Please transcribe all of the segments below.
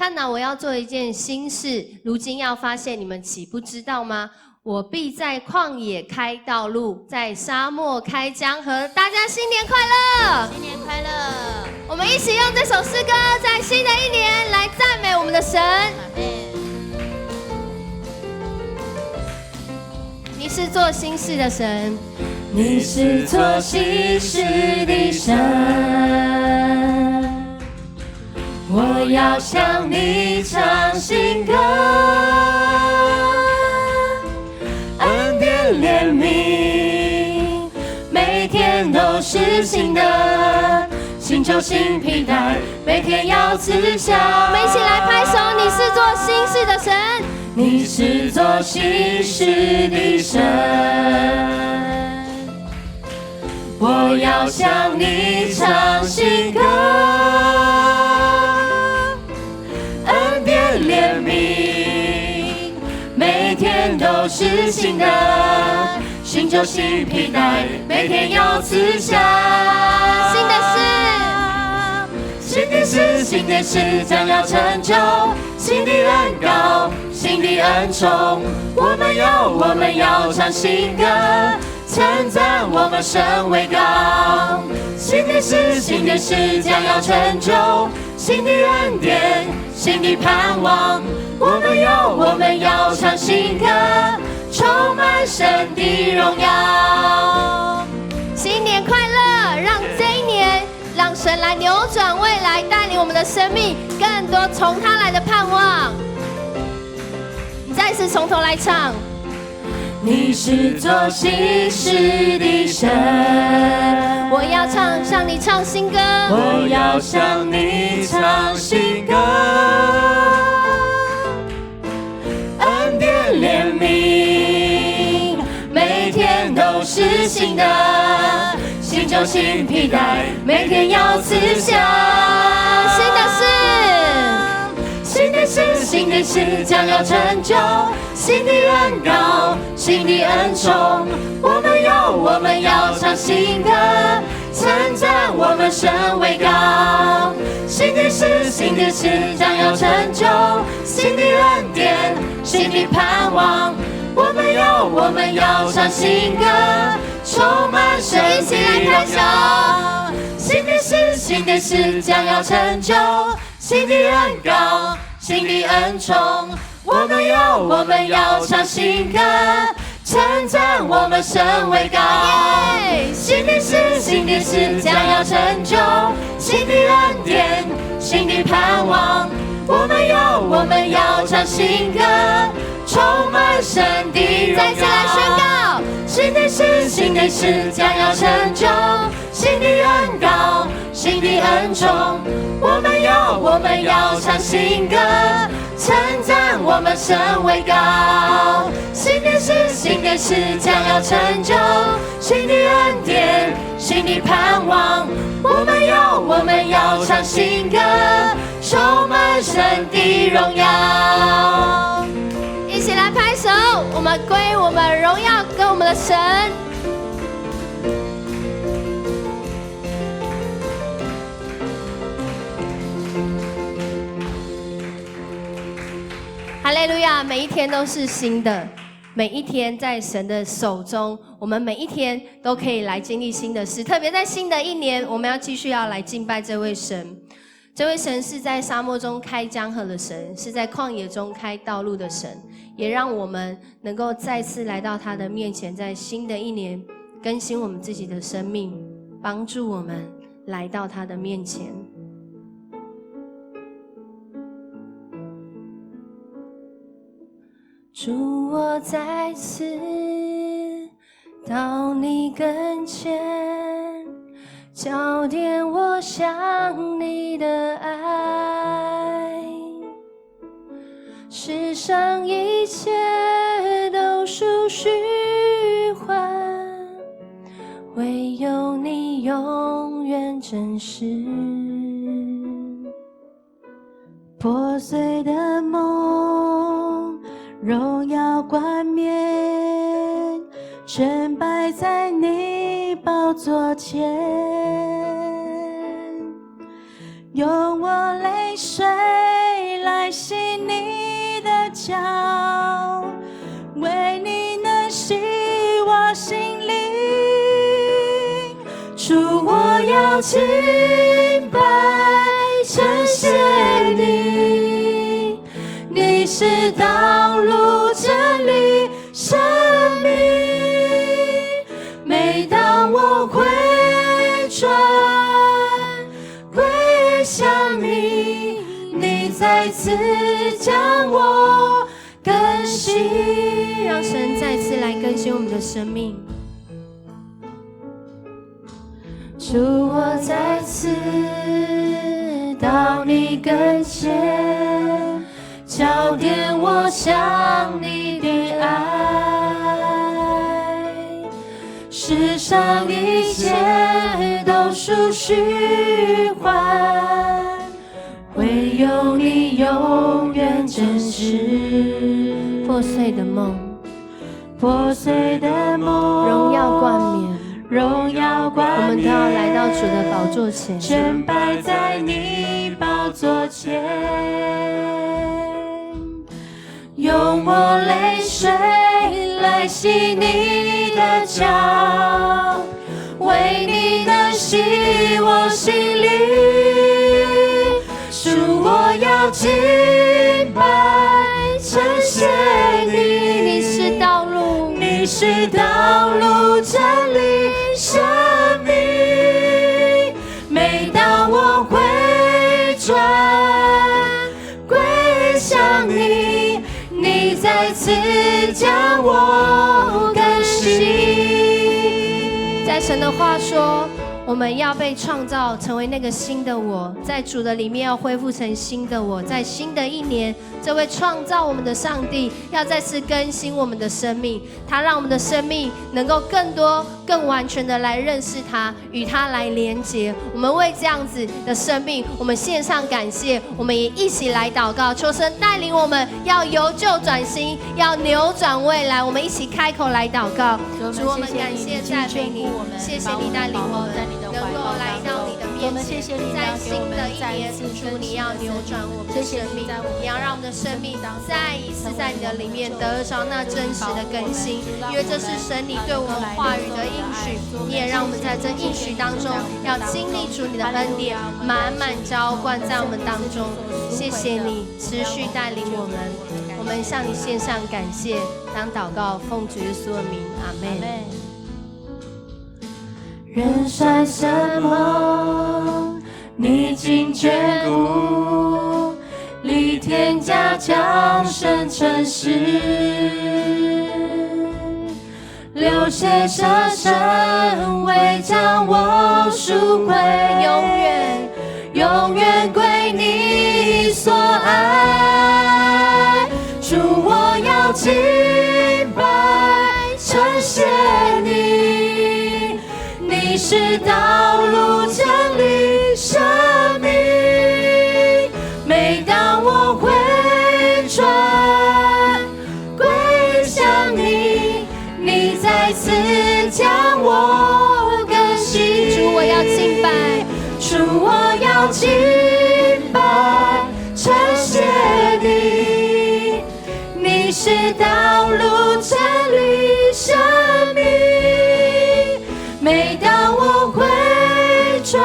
看哪，我要做一件新事，如今要發現，你們豈不知道嗎？我必在曠野開道路，在沙漠開江河。大家新年快樂！新年快樂！我們一起用這首詩歌，在新的一年來讚美我們的神。阿們。你是做新事的神，你是做新事的神，我要向你唱新歌，恩典憐憫，每天都是新的，新酒新皮帶，每天要賜下。我們一起來拍手，你是做新事的神，你是做新事的神，我要向你唱新歌，恩典憐憫，每天都是新的，新酒新皮帶，每天要賜下。新的事，新的事，新的事將要成就，新的恩膏，新的恩寵，我們要唱新歌，稱讚我們神為高。新的事，新的事將要成就，新的恩典，新的盼望，我們要唱新歌，充滿神的榮耀。新年快樂！讓這一年，讓神來扭轉未來，帶領我們的生命更多從他來的盼望。你再次從頭來唱。你是做新事的神，我要唱，向你唱新歌。我要向你唱新歌，恩典憐憫，每天都是新的，新酒新皮帶，每天要賜下。新的事，新的事，新的事將要成就，新的恩膏，新的恩寵，我們要唱新歌，稱讚我們神為高。新的事，新的事將要成就，新的恩典，新的盼望，我們要唱新歌，充滿神的榮耀。新的事，新的事將要成就，新的恩膏，新的恩寵，我們要唱新歌，稱讚我們神為高。新的事，新的事將要成就，新的恩典，新的盼望，我們要唱新歌，充滿神的榮耀。再次來宣告，新的事，新的事將要成就，新的恩膏，新的恩寵，我們要唱新歌，稱讚我們神為高。新的事，新的事將要成就，新的恩典，新的盼望，我們要唱新歌，充滿神的榮耀。一起來拍手，我們歸我們榮耀跟我們的神。哈利路亞！每一天都是新的，每一天在神的手中，我們每一天都可以來經歷新的事。特別在新的一年，我們要繼續要來敬拜這位神。這位神是在沙漠中開江河的神，是在曠野中開道路的神，也讓我們能夠再次來到他的面前，在新的一年更新我們自己的生命，幫助我們來到他的面前。主，我再次到你跟前，澆奠我想你的愛，世上一切都屬虛幻，唯有你永遠真實。破碎的夢，榮耀冠冕，全擺在你寶座前，用我淚水來要敬拜，称谢你，你是道路真理生命。每當我回轉歸向你，你再次將我更新。讓神再次來更新我們的生命。主，我再次到你跟前，澆奠我想你的愛，世上一切都屬虛幻，唯有你永遠真實。破碎的夢，破碎的夢，榮耀冠冕，榮耀冠我們都要來到主的寶座前，全擺在你寶座前，用我淚水來洗你的腳，為你的洗我心裡。主，我要敬拜，稱謝你，你是道路，你是道路真理生命。每當我回轉歸向你，你再次將我更新。在神的話說，我們要被創造成為那個新的我，在主的裡面要恢復成新的我，在新的一年，這位創造我們的上帝要再次更新我們的生命，他讓我們的生命能夠更多、更完全的來認識他，與他來連結。我們為這樣子的生命，我們獻上感謝，我們也一起來禱告，求神帶領我們要由舊轉新，要扭轉未來。我們一起開口來禱告，主，我們感謝讚美你，謝謝你帶領我們能夠來到你的面前，在新的一年，主，你要扭轉我們的生命，你要讓我們的生命再一次在你的裡面得着那真實的更新，因為這是神你對我們話語的應許，你也讓我們在這應許當中要經歷主你的恩典，滿滿澆灌在我們當中。謝謝你持續帶領我們，我們向你獻上感謝，當禱告奉主耶穌的名，阿門。人算什麼？你竟眷顧，立天家降生成世，流血捨身為將我贖回，永遠永遠歸你所愛。主，我要敬拜，稱謝你，你是道路真理生命。每當我回轉歸向你，你再次將我更新。主，我要敬拜，主，我要敬拜，稱謝你，你是道路真理生命。每當我回轉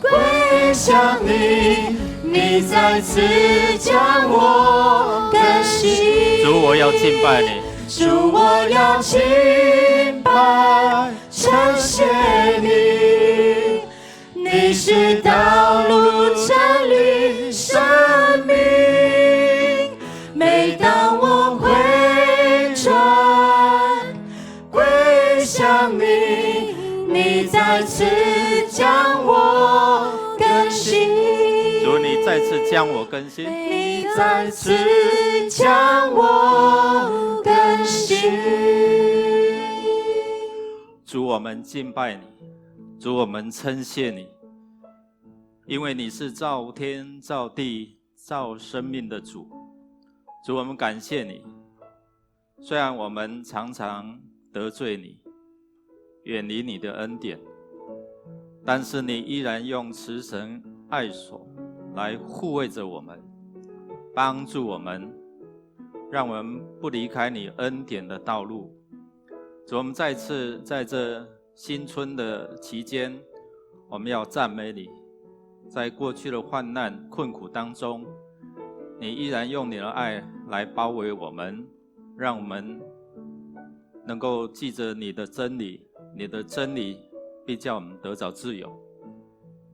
歸向你，你再次將我更新。主，我要敬拜你。主，我要敬拜，稱謝你，你是道路真理生命。每當我回轉歸向你，你再次將我更新。主，你再次將我更新。你再次將我更新。主，我們敬拜你，主，我們稱謝你，因為你是造天造地造生命的主。主，我們感謝你，雖然我們常常得罪你，遠離你的恩典，但是你依然用慈繩愛索來護衛着我們，幫助我們，讓我們不離開你恩典的道路。主，我們再次在這新春的期間，我們要讚美你，在過去的患難困苦當中，你依然用你的愛來包圍我們，讓我們能夠記着你的真理，你的真理必叫我們得著自由。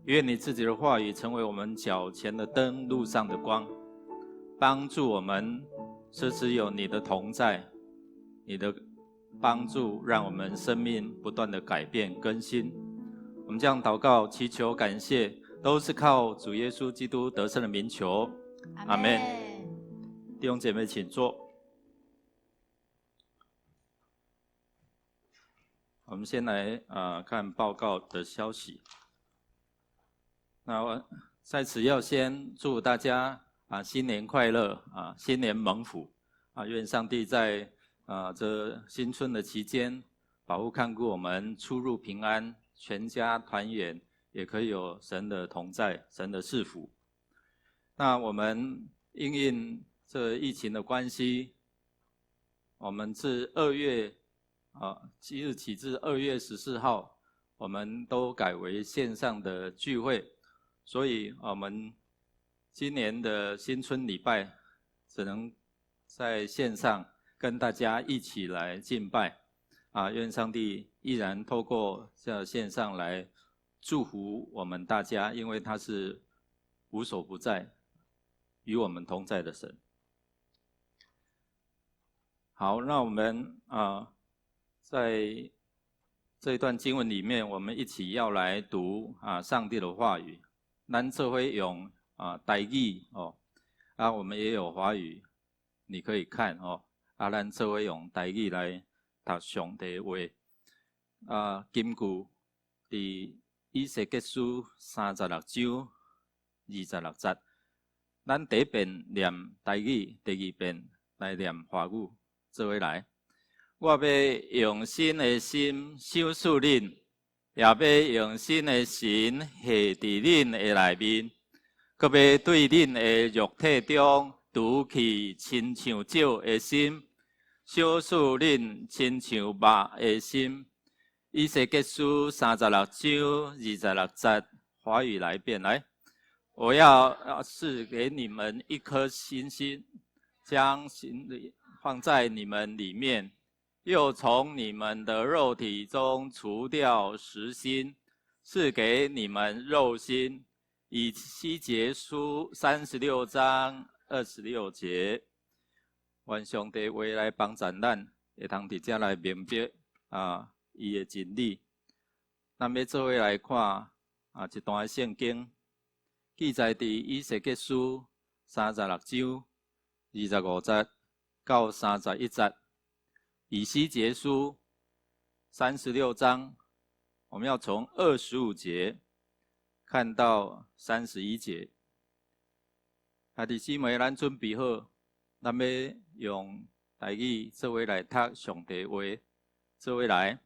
願你自己的話語成為我們腳前的燈，路上的光，幫助我們時時有你的同在，你的幫助，讓我們生命不斷的改變更新。我們這樣禱告、祈求、感謝，都是靠主耶穌基督得勝的名求。阿門。弟兄姐妹，請坐。我們先來看報告的消息。那我在此要先祝大家新年快樂啊，新年蒙福啊！願上帝在這新春的期間，保護看顧我們出入平安，全家團圓，也可以有神的同在，神的賜福。那我們因應這疫情的關係，我們自2月即日起至2月14號，我們都改為線上的聚會。所以，我們今年的新春禮拜只能在線上跟大家一起來敬拜。啊，願上帝依然透過這線上來祝福我們大家，因為他是無所不在、與我們同在的神。好，那我們在這一段經文裡面，我們一起要來讀上帝的話語。咱做伙用台語哦，我們也有華語，你可以看哦。咱做伙用台語來讀上帝話。根據佇以西結書36章26節，咱第一遍念台語，第二遍來念華語，做伙來。我欲用新的心賞賜恁，也欲用新的神下佇恁的內面，閣欲對恁的肉體中除去親像石的心，賞賜恁親像肉的心。以西結書36章26節，華語來一遍來。我要賜給你們一顆新心，將心裡放在你們裡面，又從你們的肉體中除掉石心，賜給你們肉心。以西結書36章26節，願上帝話來幫助咱，會通佇遮來明白伊的真理。咱欲做伙來看一段聖經，記載佇以西結書36章25節到31節。以西結書36章，我們要從25節看到31節。兄弟姊妹，咱準備好，咱欲用台語做伙來讀上帝話，做伙來。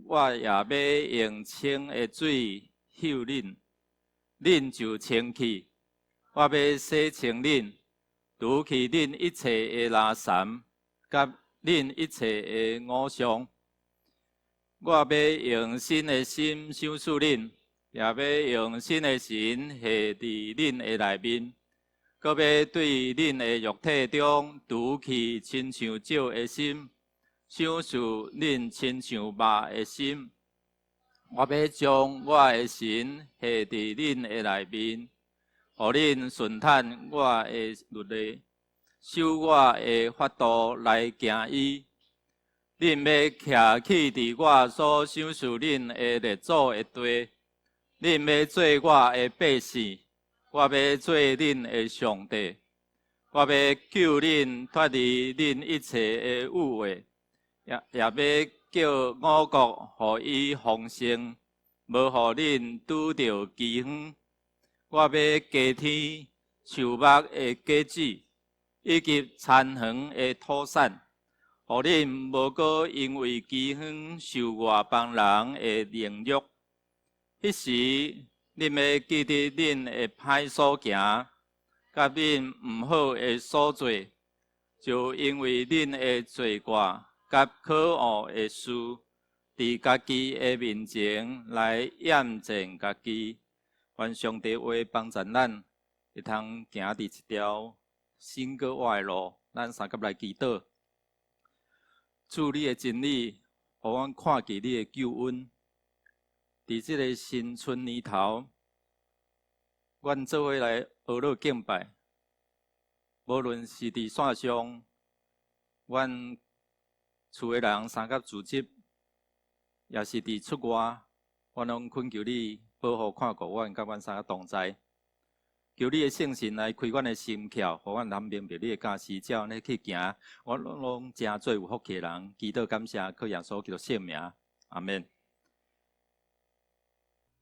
我也欲用清的水溼恁，恁就清去。我欲洗清恁，除去恁一切的垃圾，佮恁一切的偶像。我欲用新的心賞賜恁，也欲用新的神下佇恁的內面，閣欲對恁的肉體中除去親像石的心，賞賜恁親像肉的心。我欲將我的神下佇恁的內面，予恁順趁我的律例，守我的法度來行伊。恁欲徛起佇我所賞賜恁的列祖的地，恁欲做我的百姓，我欲做恁的上帝。我欲救恁脫離恁一切的惡話，也欲叫五穀予伊豐盛，無予恁拄著饑荒。我欲加添樹木的果子，以及田園的土產，予恁無閣因為饑荒受外邦人的凌辱。彼時，恁欲記得恁的歹所行，佮恁毋好的所做，就因為恁的罪過佮可惡的事，佇家己的面前來驗證家己。願上帝話幫助咱，會通行佇一條新閣活的路。咱相佮來祈禱。主，你的真理，予阮看見你的救恩。佇這个新春年頭，阮做伙來呵咾敬拜。無論是佇線上，阮厝的人相佮組織，抑是佇出外，阮攏懇求你保護看顧阮，佮阮三个同在。求你的聖神來開阮的心竅，予阮通明白你的教示，照按呢去行，阮攏成做有福氣的人。祈禱感謝，靠耶穌基督聖名，阿們。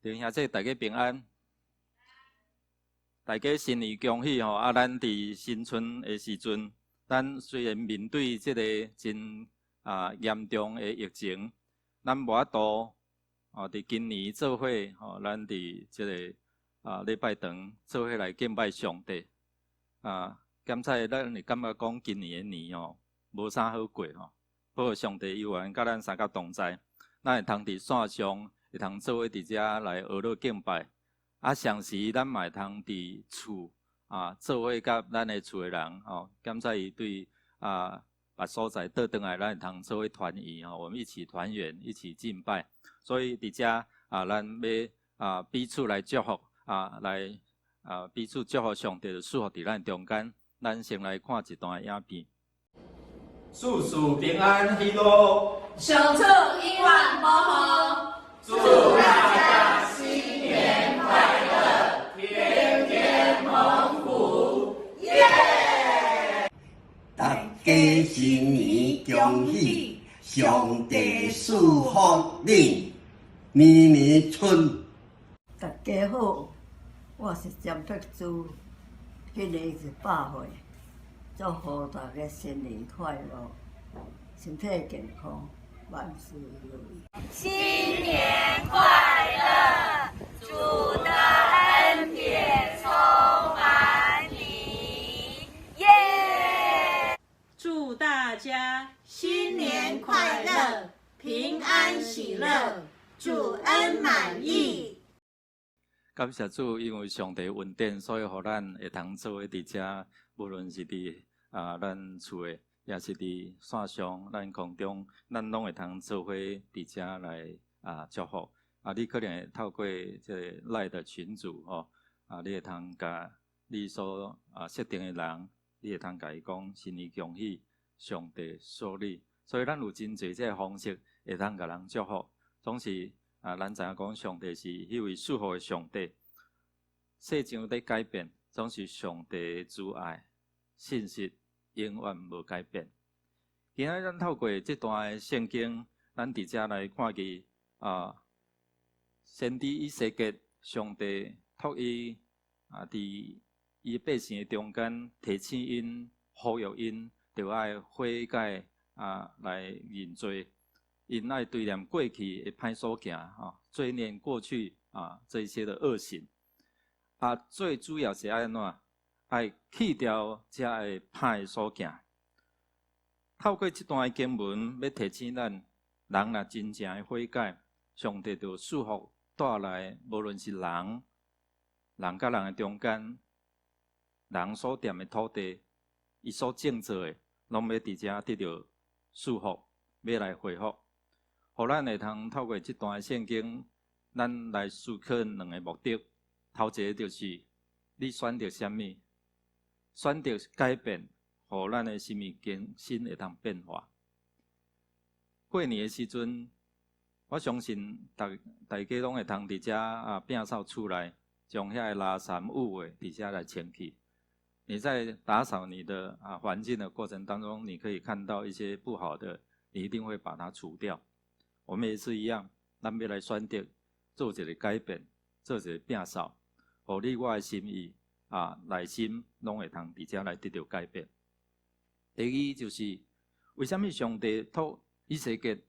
弟兄姊妹，大家平安，大家新年恭喜吼！啊，咱佇新春的時陣，咱雖然面對這个真嚴重的疫情，咱無法度哦，佇今年做伙吼，咱佇這个禮拜堂做伙來敬拜上帝。敢才咱會感覺講今年的年哦，無啥好過吼。不過上帝猶原佮咱相佮同在，咱會通佇線上會通做伙佇遮來呵咾敬拜。啊，同時咱嘛會通佇厝做伙佮咱的厝的人吼，敢才伊對別所在倒轉來，咱會通做伙團圓吼，我們一起團圓，一起敬拜。所以佇遮咱欲彼此來祝福，來彼此祝福上帝就賜福佇咱中間。咱先來看一段影片。事事平安喜樂，上主永遠保護，祝大家新年快樂，天天蒙福，耶！大家新年恭喜，上帝賜福恁，年年春。大家好，我是張碧珠，今年100歲，祝福大家新年快樂，身體健康，萬事如意。新年快樂，主的恩典充滿你，耶！祝大家新年快樂，平安喜樂，主恩滿溢。感謝主，因為上帝恩典，所以予咱會通做伙佇遮，無論是佇咱厝的，抑是佇線上，咱空中，咱攏會通做伙佇遮來祝福。你可能會透過這个 LINE 的群組吼，你會通共你所設定的人，你會通共伊講新年恭喜，上帝賜福你。所以咱有真濟這个方式會通共人祝福，總是咱知影講上帝是彼位賜福的上帝。世上咧改變，總是上帝的慈愛、信實永遠無改變。今仔日咱透過這段的聖經，咱佇遮來看見先知以西結，上帝託伊佇伊百姓的中間提醒𪜶、呼籲𪜶，著愛悔改來認罪。𪜶愛追念過去的歹所行，吼，追念過去這些的惡行。最主要是愛按怎？愛去掉這个歹所行。透過這段經文，欲提醒咱，人若真正的悔改，上帝就賜福帶來，無論是人，人佮人的中間，人所踮的土地，伊所種作的，攏欲佇遮得著賜福，欲來恢復。予咱會通透過這段聖經，咱來思考兩个目的。頭一个就是你選擇啥物，選擇改變，予咱的心意更新會通變化。過年的時陣，我相信大家攏會通佇遮摒掃厝內，將遐个垃圾物佇遮來清去。你在打掃你的環境的過程當中，你可以看到一些不好的，你一定會把它除掉。我們也是一樣，咱欲來選擇做一个改變，做一个摒掃，予你我的心意內心攏會通佇遮來得著改變。第二就是為啥物上帝託以西結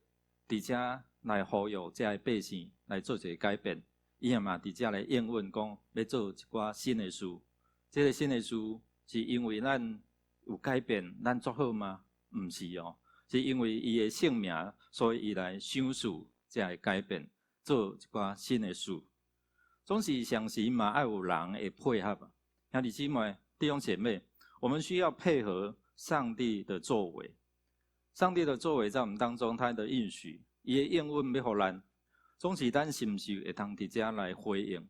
佇遮來呼籲這个百姓來做一个改變？伊也嘛佇遮來應允講，欲做一寡新的事。這个新的事是因為咱有改變，咱做好嗎？毋是哦，是因為伊的聖名，所以伊來賞賜。這个改變，做一寡新的事。總是相信嘛，愛有人會配合。兄弟姊妹、弟兄姐妹，我們需要配合上帝的作為。上帝的作為在我們當中，他的應許，伊的應允欲予咱，總是咱是毋是會通佇遮來回應？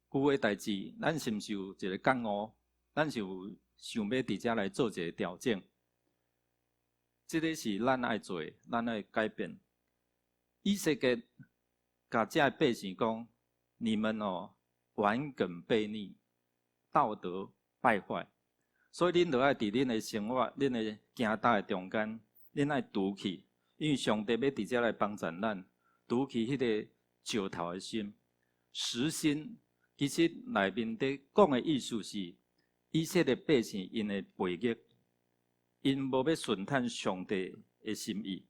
舊的代誌，咱是毋是有一個覺悟？咱是有想欲佇遮來做一個調整？這个是咱愛做的，咱愛改變。以西結共這个百姓講：你們哦，頑梗悖逆，道德敗壞，所以恁著愛佇恁的生活、恁的行踏的中間，恁愛除去，因為上帝欲佇遮來幫助咱，除去彼个石頭的心、石心。其實內面佇講的意思是，以色列百姓𪜶的背逆，𪜶無欲順趁上帝的心意。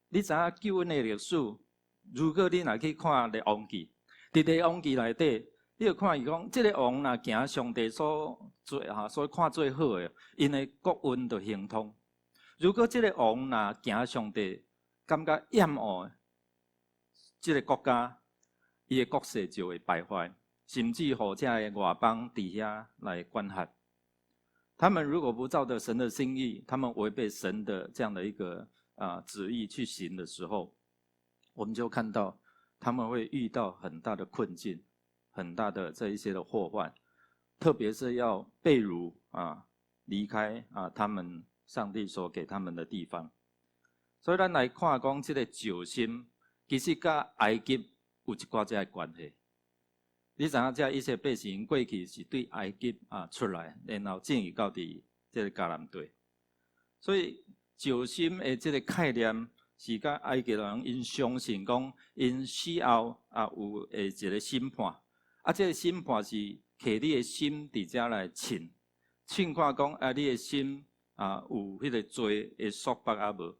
你知影救恩的歷史？如果你若去看列王記，佇列王記內底，你就看伊講，這个王若行上帝所做哈，所看做好的，𪜶的國運就亨通。如果這个王若行上帝感覺厭惡的，這个國家，伊的國勢就會敗壞，甚至予這个外邦佇遐來管轄。他們如果不照著神的心意，他們違背神的這樣的一個旨意去行的時候，我們就看到他們會遇到很大的困境，很大的這一些的禍患，特別是要被擄啊離開啊他們上帝所給他們的地方。所以咱來看講這個石心，其實佮埃及有一寡這个關係。你知影這以色列百姓過去是對埃及啊出來，然後進入到佇這个迦南地。所以石心的這个概念是佮埃及人𪜶相信講，𪜶死後啊有會一个審判，啊這个審判是摕你的心佇遮來稱，稱看講啊你的心啊有彼个罪的束縛啊無？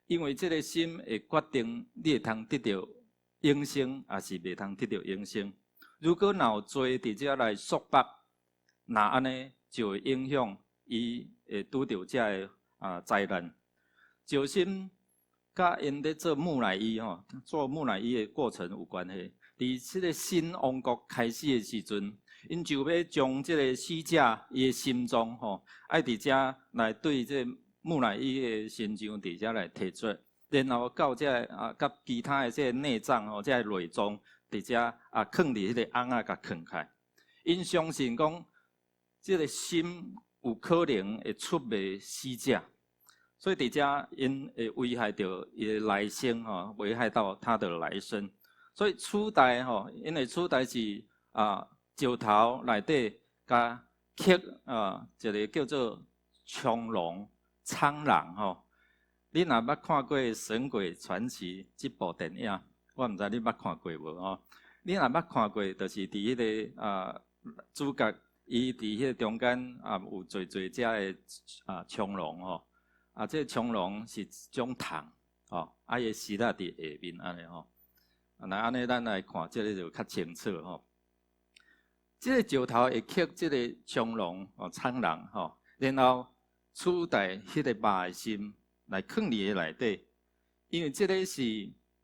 因為這个心會決定你會通得著永生，抑是袂通得著永生。如果若有罪佇遮來束縛，若按呢就會影響伊會拄著這个災難。石心佮𪜶咧做木乃伊吼，做木乃伊的過程有關係。佇這个新王國開始的時陣，𪜶就欲將這个死者伊的心臟吼，愛佇遮來對這个木乃伊的神像佇遮來提出，然後到這个啊，佮其他的這个內臟吼，這个內臟佇遮啊，囥佇彼个甕仔共囥起來。𪜶相信講，這个心有可能會出賣死者，所以佇遮𪜶會危害著伊的來生吼，危害到他的來生。所以取代吼，因為取代是啊石頭內底共刻啊一个叫做蒼龍蒼狼吼。你若捌看過《神鬼傳奇》這部電影，我毋知你捌看過無吼？你若捌看過，就是佇彼个主角伊佇彼个中間啊有濟濟隻的啊蒼龍吼，啊這個蒼龍是一種蟲吼，啊伊的絲仔佇下面按呢吼。啊，那按呢咱來看，這个就較清楚吼。這个石頭會刻這个蒼龍哦，蒼狼吼，然後取代彼个肉的心來囥佇伊內底，因為這个是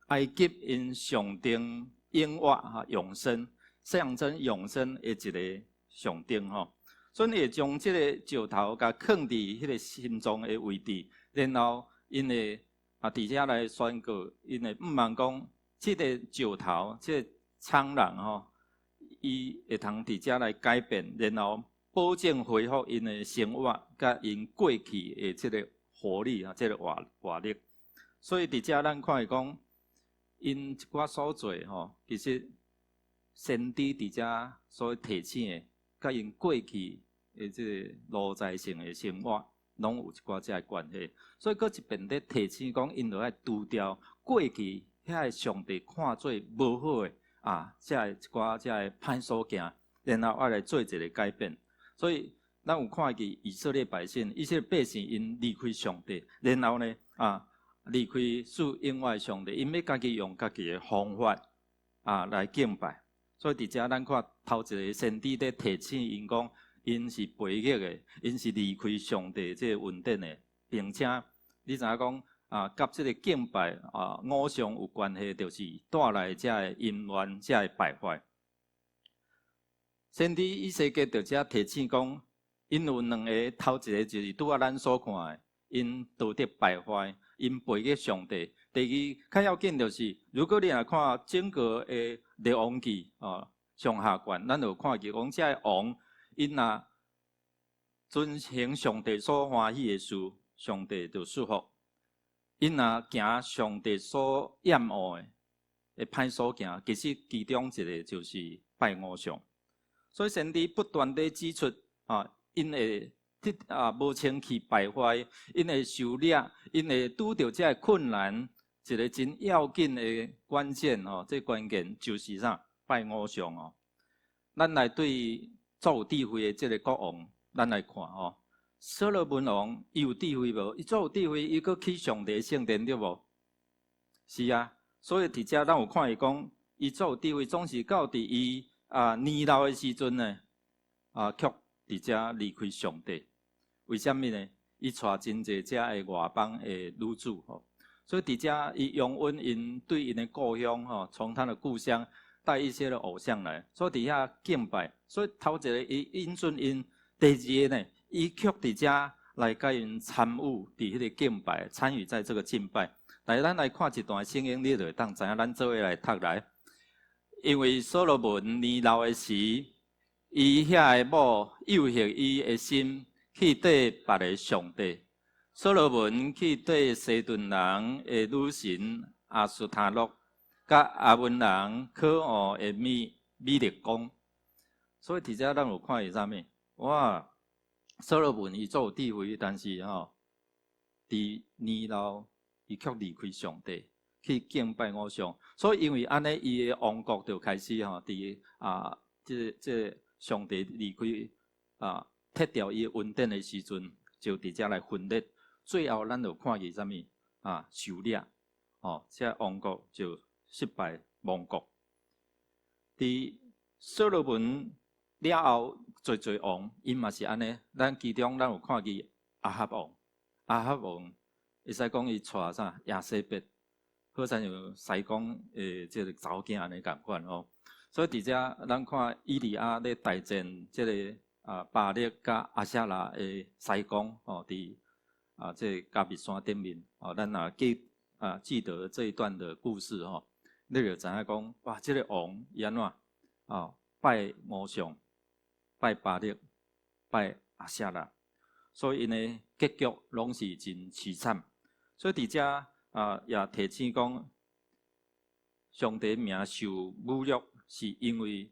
埃及𪜶象徵永活哈永生，象徵永生的一个象徵吼。所以會將這個石頭共囥佇彼个心臟的位置，然後𪜶會啊佇遮來宣告，𪜶會向望講，這个石頭，這个蒼狼吼，伊會通佇遮來改變，然後保證恢復𪜶的生活，佮𪜶過去的這个活力啊，這个活力。所以佇遮咱看會講，𪜶一寡所做吼，其實先知佇遮所提醒的，佮𪜶過去的這个奴才性的生活，攏有一寡這个關係。所以閣一遍咧提醒講，𪜶著愛除掉過去遐个上帝看做無好的啊，這个一寡這个歹所行，然後愛來做一个改變。所以咱有看見以色列百姓，以色列百姓𪜶離開上帝，然後呢啊離開賜永活上帝，𪜶欲家己用家己的方法啊來敬拜。所以佇遮咱看頭一个先知咧提醒𪜶講，𪜶是背逆的，𪜶是離開上帝這个恩典的，並且你知影講啊，佮這个敬拜啊偶像有關係，就是帶來這个淫亂、這个敗壞。先知以西結佇遮提醒講，𪜶有兩个，頭一个就是拄仔咱所看的，𪜶道德敗壞，𪜶背逆上帝。第二較要緊就是，如果你若看整個的列王記哦上下卷，咱就看見講這个王，𪜶若遵行上帝所歡喜的事，上帝就賜福；𪜶若行上帝所厭惡的，會歹所行。其實其中一个就是拜偶像。所以先知不斷地指出啊，𪜶會得啊無清氣敗壞，𪜶會受掠，𪜶會拄著這个困難，一个真要緊的關鍵哦，這關鍵就是啥？拜偶像哦。咱來對足有智慧的這个國王，咱來看哦，所羅門王伊有智慧無？伊足有智慧，伊閣起上帝聖殿對無？是啊，所以佇遮咱有看伊講，伊足有智慧，總是到佇伊啊年老的時陣呢，啊，卻佇遮離開上帝。為啥物呢？伊娶真濟遮的外邦的女子吼，所以佇遮伊擁忍𪜶對𪜶的故鄉吼，從他的故鄉帶一些的偶像來，所以佇遐敬拜。所以頭一个伊允准𪜶，第二个呢，伊卻佇遮來共𪜶參與佇彼个敬拜，參與在這个敬拜。來，咱來看一段聖經，你就會當知影。咱做伙來讀來。因為所羅門年老的時，伊遐的某誘惑伊的心去綴別个上帝。所羅門去綴西頓人的女神亞斯他錄，佮亞捫人可惡的米力貢。所以佇遮咱有看見啥物？哇！所羅門伊足有智慧，但是吼，佇年老伊卻離開上帝，去敬拜偶像。所以因為按呢，伊的王國就開始吼，佇啊，這個上帝離開啊，撤掉伊的恩典的時陣，就佇遮來分裂。最後咱就看見啥物啊？受掠，哦，這王國就失敗亡國。佇所羅門了後，濟濟王，𪜶嘛是按呢。咱其中咱有看見亞哈王，亞哈王會使講伊娶啥耶洗別，好親像司公的這个查某囝按呢仝款哦。所以佇遮咱看以利亞咧大戰這个啊巴力佮亞舍拉的司公哦，佇啊這个迦密山頂面哦，咱若記得這一段的故事吼，你就知影講哇，這个王伊按怎啊拜偶像，拜巴力，拜亞舍拉，所以𪜶的結局攏是真淒慘。所以佇遮啊也提醒講，上帝名受侮辱，是因為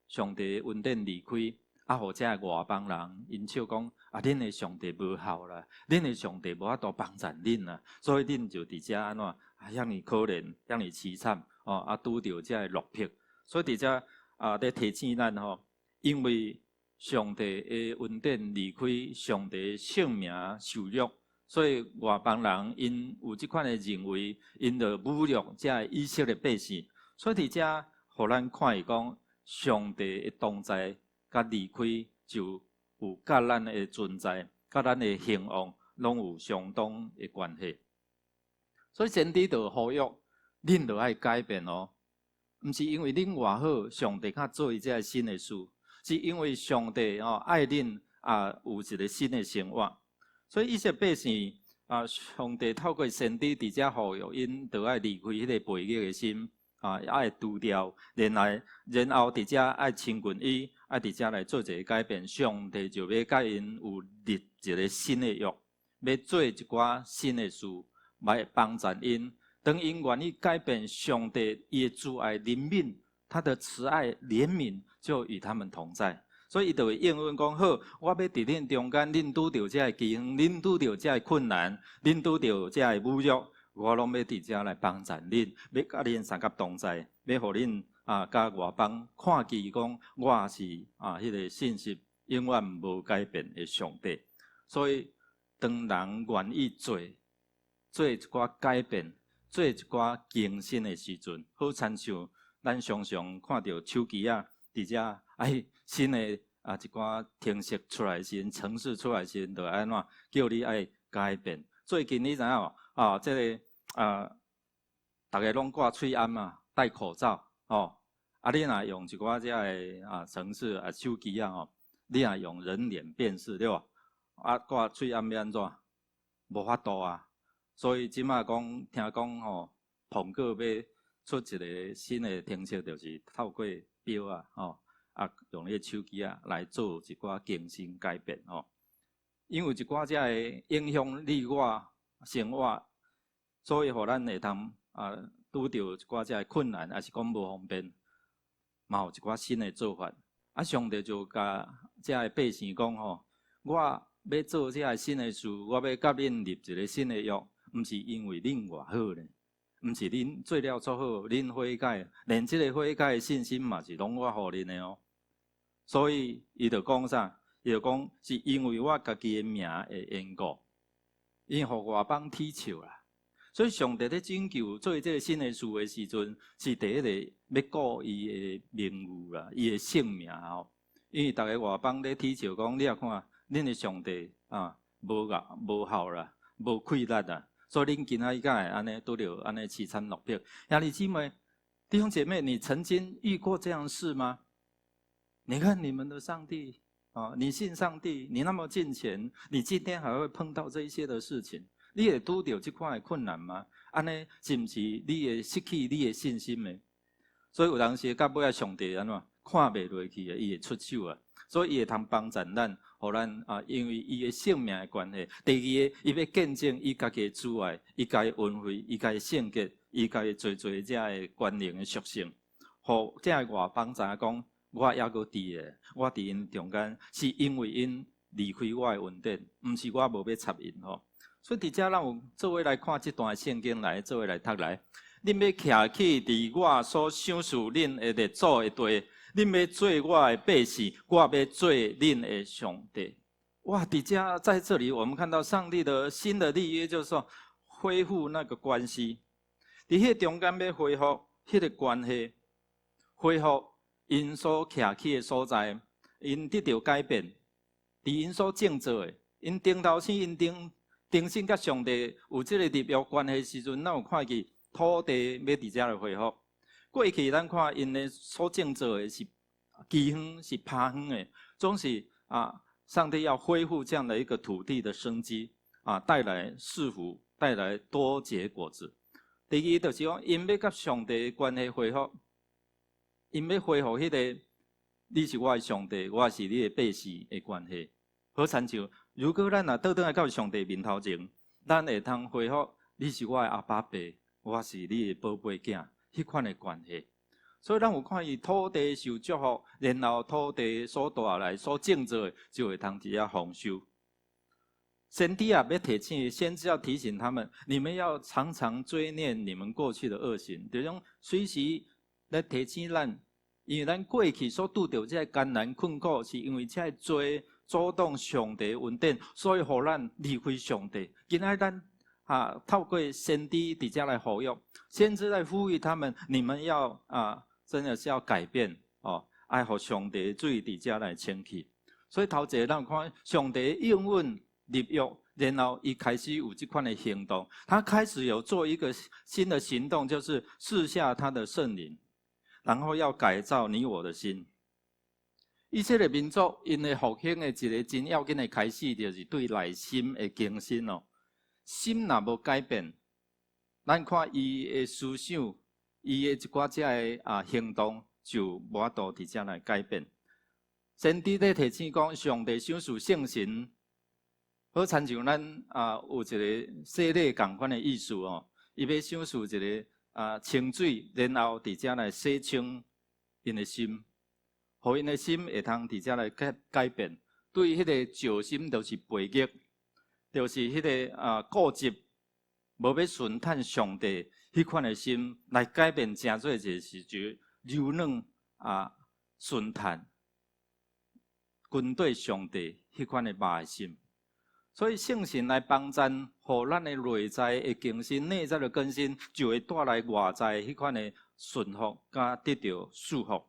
上帝恩典離開，啊，予這个外邦人𪜶笑講啊，恁的上帝無效啦，恁的上帝無法度幫贊恁啦，所以恁就佇遮按怎啊，遐爾可憐，遐爾淒慘哦，啊，拄著這个落魄。所以佇遮啊，咧提醒咱吼，因為上帝的恩典離開，上帝聖名受辱，所以外邦人𪜶有這款的認為，𪜶就侮辱這个以色列百姓。所以佇遮，予咱看見講，上帝的同在佮離開，就有佮咱的存在、佮咱的興旺，攏有相當的關係。所以先知就呼籲，恁著愛改變哦，毋是因為恁偌好，上帝才做這个新的事。是因為上帝哦愛恁啊，有一个新的生活，所以以色列百姓啊，上帝透過先知佇遮呼籲𪜶，著愛離開彼个背逆的心啊，愛除掉，然後佇遮愛親近伊，愛佇遮來做一个改變，上帝就欲佮𪜶有立一个新的約，欲做一寡新的事來幫助𪜶。當𪜶願意改變，上帝伊的慈愛憐憫，他的慈愛憐憫就與他們同在，所以伊就會應允講：好，我欲佇恁中間，恁拄著這个饑荒，恁拄著這个困難，恁拄著這个侮辱，我攏欲佇遮來幫助恁，欲佮恁相佮同在，欲予恁啊，佮外邦看見講我是啊，彼个信實永遠無改變的上帝。所以，當人願意做一寡改變，做一寡更新的時陣，好親像咱常常看著手機仔佇遮，哎，新的啊一寡程式出來時陣，程式出來時陣，就按怎叫你愛改變。最近你知影無？啊，這个啊，逐家攏掛喙罨嘛，戴口罩哦。啊，你若用一寡這个啊程式啊手機啊吼，你若用人臉辨識對無？啊，掛喙罨欲按怎？無法度啊。所以這馬講聽講吼，蘋果欲出一个新的程式，就是透過錶啊吼，啊用你的手機啊來做一寡更新改變吼。因為一寡這个影響你我生活，所以予咱會通啊拄著一寡這个困難，抑是講無方便，嘛有一寡新的做法。啊，上帝就共這个百姓講吼，我欲做這个新的事，我欲佮恁立一个新的約，毋是因為恁偌好咧，毋是恁做了足好，恁悔改，連這个悔改的信心嘛是攏我予恁的哦。所以伊就講啥？伊就講是因為我家己的名的緣故，𪜶予外邦恥笑啦。所以上帝咧拯救做這个新的事的時陣，是第一个欲顧伊的名譽啦，伊的聖名吼。因為逐个外邦咧恥笑講，你也看，恁的上帝啊，無效無效啦，無氣力啦，所以恁今仔日才會按呢拄著按呢淒慘落魄。兄弟姊妹，弟兄姐妹，你曾經遇過這樣事嗎？你看你們的上帝啊，你信上帝，你那麼敬虔，你今天還會碰到這一些的事情，你會拄著這款的困難嗎？按呢是毋是你會失去你的信心的？所以有當時到尾仔上帝按怎看袂落去的，伊會出手啊。所以伊會通幫助咱，予咱啊，因為伊的性命的關係。第二个，伊欲見證伊家己的慈愛，伊家己的恩惠，伊家己的聖潔，伊家己濟濟這个權能的屬性，予這个外邦知影講，我猶閣佇咧，我佇𪜶中間，是因為𪜶離開我的恩典，毋是我無欲插𪜶吼。所以佇遮咱有做伙來看這段聖經來，做伙來讀來。恁欲徛起佇我所賞賜恁的列祖的地，恁欲做我的百姓，我欲做恁的上帝。哇！佇遮在這裡，我們看到上帝的新的立約，就是說恢復那個關係。佇彼中間欲恢復彼个關係，恢復𪜶所徛起的所在，𪜶得著改變，佇𪜶所種做的，𪜶頂頭先𪜶頂重新佮上帝有這个立約關係時陣，咱有看見土地欲佇遮來恢復。過去咱看𪜶的所種做的是饑荒，是拋荒的，總是啊，上帝要恢復這樣的一個土地的生機啊，帶來賜福，帶來多結果子。第二就是講，𪜶欲佮上帝關係恢復，𪜶欲恢復彼个你是我的上帝，我是你的百姓的關係。好親像，如果咱若倒轉來到上帝面頭前，咱會通恢復你是我的阿爸爸，我是你的寶貝囝，彼款的關係。所以咱有看伊土地受祝福，然後土地所帶來、所種做的，就會通佇遮豐收。先知啊，欲提醒，先知要提醒他們，你們要常常追念你們過去的惡行，就是講隨時來提醒咱，因為咱過去所拄著這个艱難困苦，是因為這个罪阻擋上帝恩典，所以予咱離開上帝。今仔咱啊，透過先知佇遮來呼籲，先知來呼籲他們，你們要啊，真的是要改變哦，愛予上帝的水佇遮來清去。所以頭一个咱看上帝應允立約，然後伊開始有這款的行動，他開始有做一個新的行動，就是賜下他的聖靈，然後要改造你我的心。以色列民族𪜶的復興的一个真要緊的開始，就是對內心的更新哦。心若無改變，咱看伊的思想，伊的一寡這个啊行動，就無法度佇遮來改變。先知咧提醒講，上帝賞賜聖神，好親像咱啊有一个洗禮仝款的意思哦。伊欲賞賜一个啊清水，然後佇遮來洗清𪜶的心，予𪜶的心會通佇遮來改改變。對彼个石心，就是背逆，就是彼个啊固執，無欲順趁上帝彼款的心來改變，成做一个是就柔軟啊順趁跟對上帝彼款的肉的心。所以聖神來幫贊，予咱的內在的更新，內在的更新，就會帶來外在彼款的順服，佮得著祝福。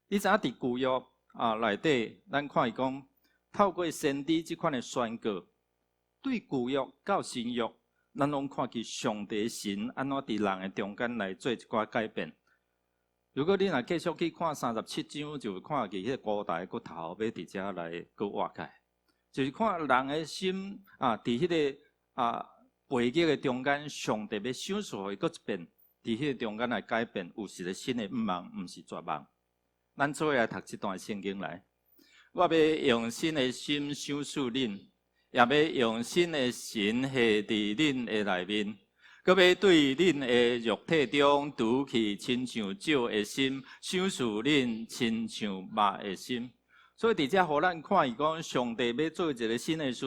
你知影佇舊約啊內底，咱看伊講，透過先知這款的宣告，對舊約到新約，咱攏看見上帝神按怎佇人的中間來做一寡改變。如果你若繼續去看37章，就會看見彼個孤大的骨頭欲佇遮來閣活起來，就是看人的心啊，佇彼個啊背逆的中間，上帝欲賞賜予伊閣一遍，佇彼個中間來改變，有一個新的向望，毋是絕望。咱做伙來讀這段聖經來，我欲用新的心賞賜恁，也欲用新的神下佇恁的內面，閣欲對恁的肉體中除去親像石的心，賞賜恁親像肉的心。所以佇遮予咱看伊講，上帝欲做一个新的事，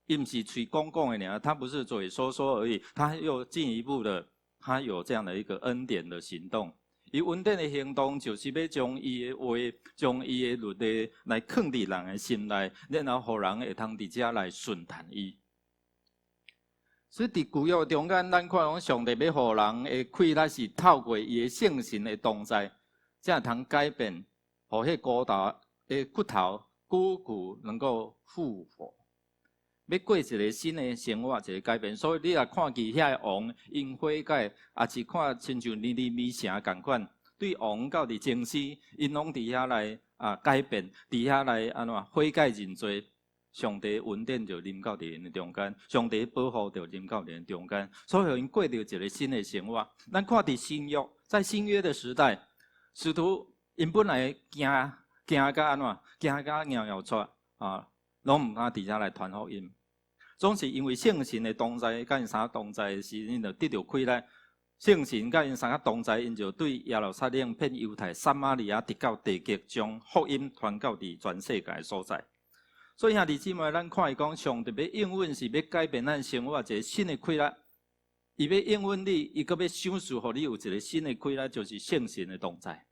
伊毋是喙講講的爾，他不是嘴說說而已，他又進一步的，他有這樣的一個恩典的行動。伊恩典的行動就是欲將伊的話，將伊的律例來囥佇人的心內，然後予人會通佇遮來順從伊。所以佇舊約中間，咱看講上帝欲予人的氣力是透過伊的聖神的同在，才會通改變，予彼孤大的骨頭骨骨能夠復活，欲過一个新的生活，一个改變。所以你若看見遐个王𪜶悔改，抑是看親像尼尼微城仝款，對王到佇祭司，𪜶攏佇遐來啊改變，佇遐來按怎悔改認罪。上帝恩典就臨到佇𪜶的中間，上帝保護就臨到𪜶的中間，所以予𪜶過著一个新的生活。咱看佇新約，在新約的時代，使徒𪜶本來驚驚甲按怎，驚甲尿尿出啊，攏毋敢佇遮來傳福音。總是因為聖神的同在，佮𪜶三个同在的時陣，就得著氣力。聖神佮𪜶三个同在，𪜶就對耶路撒冷、遍猶太、撒瑪利亞，直到地極，將福音傳到佇全世界的所在。所以兄弟姊妹，咱看伊講，上帝欲應允是欲改變咱生活一个新的氣力。伊欲應允你，伊閣欲賞賜予你有一个新的氣力，就是聖神的同在。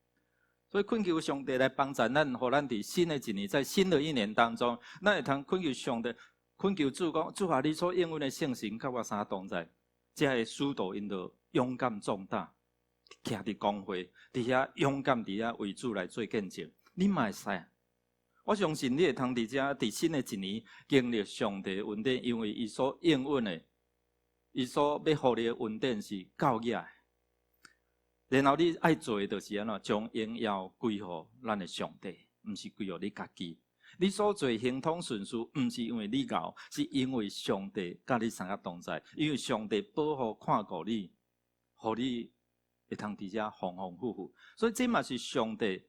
所以懇求上帝來幫助咱，予咱佇新的一年，在新的一年當中，咱會通懇求上帝，懇求主講：主啊，你所應允的聖神佮我三同在，這个使徒𪜶就勇敢壯膽，徛佇公會，佇遐勇敢佇遐為主來做見證。你嘛會使。我相信你會通佇遮，佇新的一年經歷上帝恩典，因為伊所應允的，伊所欲予你的恩典是夠額的。然後你愛做的就是按怎，將榮耀歸予咱的上帝，毋是歸予你家己。你所做亨通順遂，毋是因為你𠢕，是因為上帝佮你三个同在，因為上帝保護看顧你，予你會通佇遮豐豐富富。所以這嘛是上帝。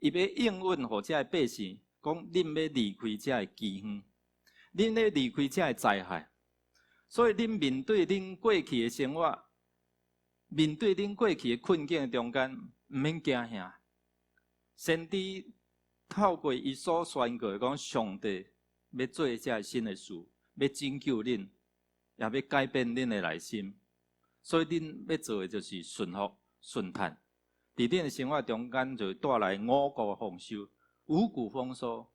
伊欲應允予這个百姓，講恁欲離開這个饑荒，恁欲離開這个災害，所以恁面對恁過去的生活，面對恁過去的困境的中間，毋免驚嚇。先知透過伊所宣告的講，上帝欲做這个新的事，欲拯救恁，也欲改變恁的內心。所以恁欲做的就是順服、順嘆。佇恁的生活中間，就帶來五穀豐收、五穀豐收。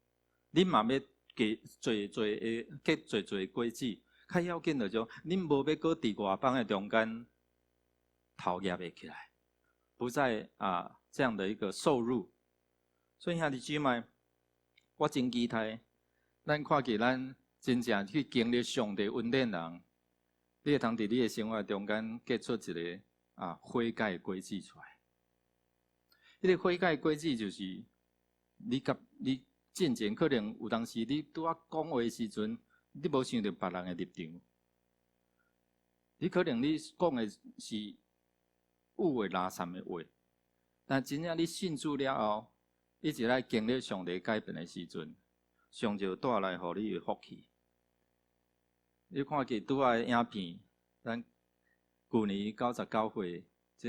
恁嘛欲結濟濟的結濟濟果子，較要緊就講，恁無欲閣佇外邦的中間頭攑袂起來，不再啊這樣的一個受辱。所以兄弟姊妹，我真期待咱看見咱真正去經歷上帝恩典人，你會通佇你的生活中間結出一个啊悔改的果子出來。彼個悔改果子就是你佮你進前可能有當時你拄仔講話的時陣，你無想著別人的立場，你可能你講的是有話垃圾的話，但真正你信主了後，一直來經歷上帝改變的時陣，上帝帶來予你的福氣。你看見拄仔影片，咱舊年99歲，這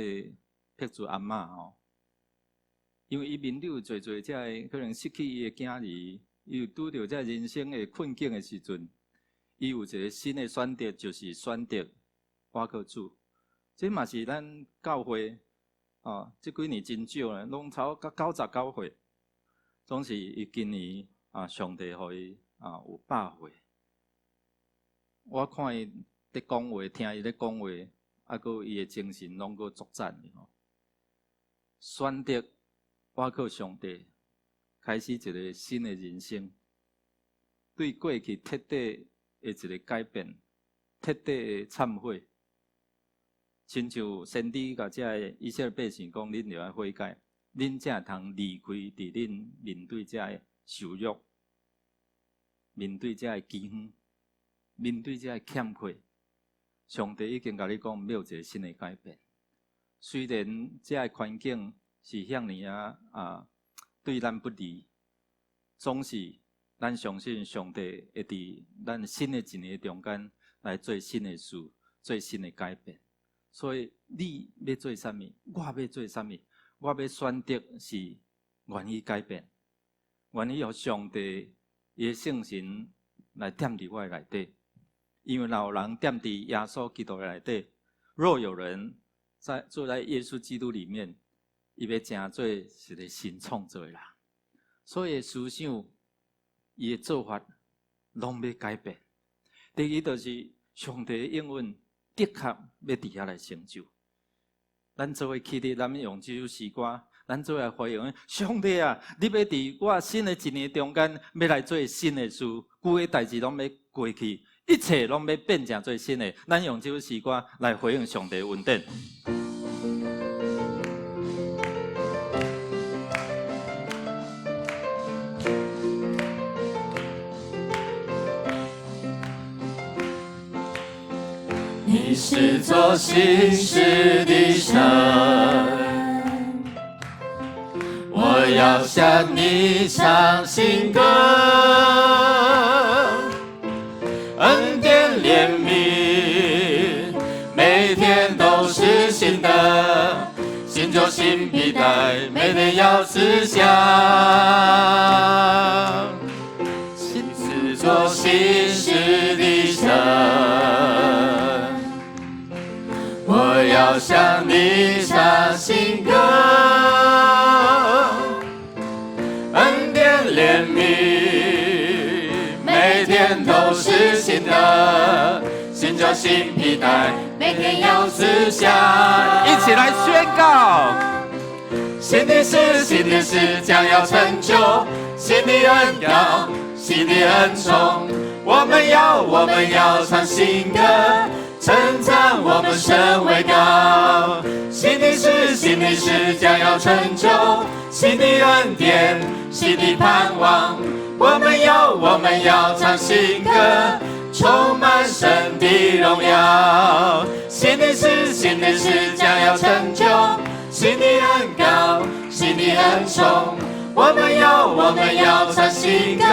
碧珠阿嬤吼。因為伊面對濟濟這个可能失去伊的囝兒，伊有拄著這人生的困境的時陣，伊有一个新的選擇，就是選擇倚靠主。這嘛是咱教會哦，這幾年真少咧，攏超過99歲，總是伊今年啊，上帝予伊啊有100歲。我看伊佇講話，聽伊咧講話，啊，閣伊的精神攏閣足讚的吼。選擇倚靠上帝，開始一个新的人生，對過去徹底的一个改变，彻底的忏悔。亲像先知共这个以色列百姓讲，恁著爱悔改，恁才会通离开伫恁面对这个受辱，面对这个饥荒，面对这个欠缺。上帝已经共你讲，欲有一个新的改变。虽然这个环境是遐尔仔啊，对咱不利，总是咱相信上帝会伫咱新的一年中间来做新的事，做新的改变。所以你欲做啥物，我欲做啥物，我欲选择是愿意改变，愿意予上帝伊的圣神来踮伫我的内底。因为若有人踮伫耶稣基督的内底，若有人在住在耶稣基督里面，伊欲成做一个新创造的人。所以思想、伊的做法拢欲改变。第二就是上帝的应允的确欲伫遐来成就。咱做伙起立，咱用这首诗歌，咱做伙来回应上帝啊！你欲伫我新的一年中间，欲来做新的事，旧的代志拢欲过去，一切拢欲变成做新的。咱用这首诗歌来回应上帝恩典。你是做新事的神，我要向你唱新歌，恩典怜悯，每天都是新的，新酒新皮带，每天要思想。你是做新事的神。我要向你唱新歌，恩典怜悯，每天都是新的，新酒新皮带，每天要思想。一起来宣告：新的事，新的事将要成就，新的恩膏，新的恩宠，我们要，我们要唱新歌。称赞我们神为高，新的事，新的事将要成就，新的恩典，新的盼望，我们要，我们要唱新歌，充满神的荣耀。新的事，新的事将要成就，新的恩膏，新的恩宠，我们要，我们要唱新歌，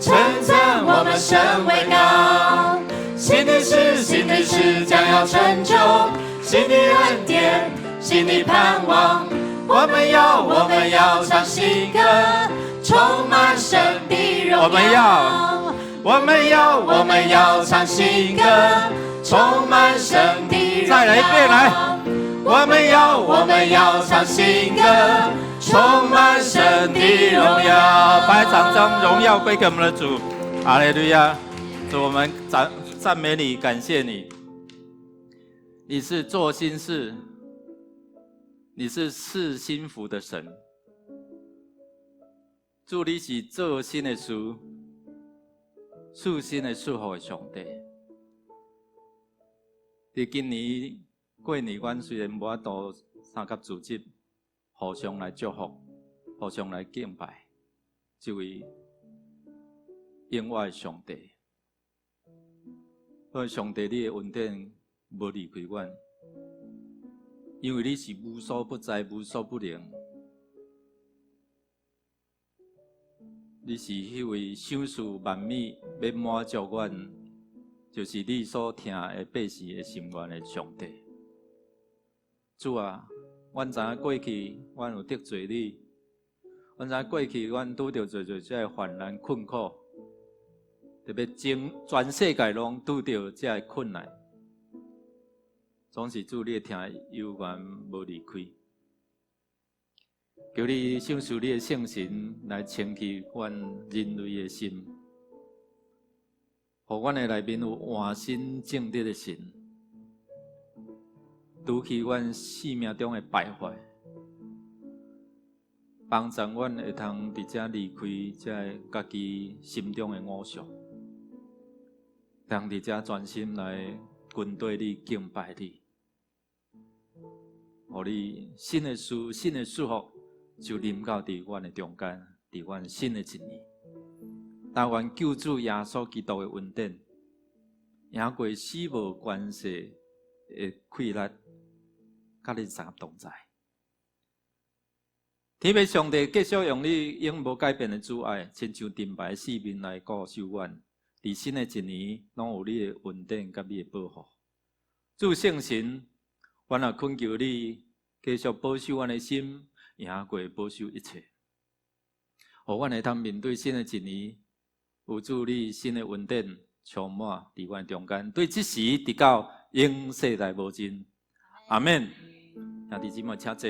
称赞我们神为高。新的事，新的事将要成就，新的恩典，新的盼望，我们要，我们要唱新歌，充满神的荣耀。我们要，我们要，我们要唱新歌，充满神的荣耀。再来一遍，来。我们要，我们要唱新歌，充满神的荣耀。把掌声荣耀归给我们的主，哈利路亚！主，我们赞美你，感谢你。你是做新事，你是赐新福的神。主，你是做新的事，赐新的祝福的上帝。伫今年过年，阮虽然无法度三级组织，互相来祝福，互相来敬拜，这位永活的上帝。所以上帝，你的恩典无离开阮，因为你是无所不在、无所不能。你是彼位赏赐万物、欲满足阮，就是你所疼的百姓的心愿的上帝。主啊，阮知影过去阮有得罪你，阮知影过去阮拄著济济这个患难困苦。特别全世界拢拄著这个困难，总是主你的疼犹原无离开。求你赏赐你的圣神来清去阮人类的心，予阮的内面有换新正直的神，除去阮生命中的败坏，帮助阮会通伫遮离开这个家己心中的偶像。当伫遮专心来跟对你敬拜你，予你新的事、新的祝福就临到伫阮的中间，伫阮新的一年。但愿救主耶稣基督的恩典，赢过死无关系的气力，佮恁三同在。天父上帝继续用你永无改变的慈爱，亲像盾牌四面来固守阮。伫新的一年，拢有你的恩典佮你的保护。主圣神，阮也恳求你继续保守阮的心，赢过保守一切。予阮会当面对新的一年，有主你新的恩典充满伫阮中间，对这时直到永世代无尽。阿们。兄弟姊妹，请坐。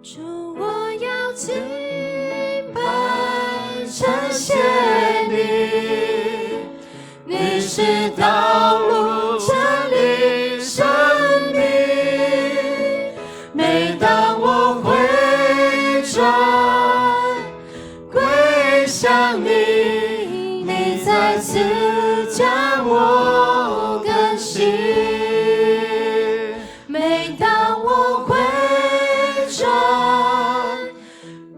主，我要敬拜，称谢你，你是道路、真理、生命。每當我回轉歸向你，你再次將我更新。每當我回轉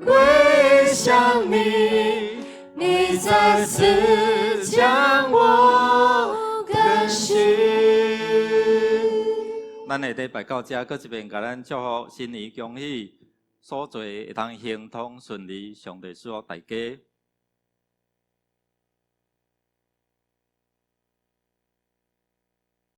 歸向你，你再次將我更新。咱下禮拜到這，閣一遍共咱祝福新年恭喜，所做會當亨通順利，上帝賜福大家。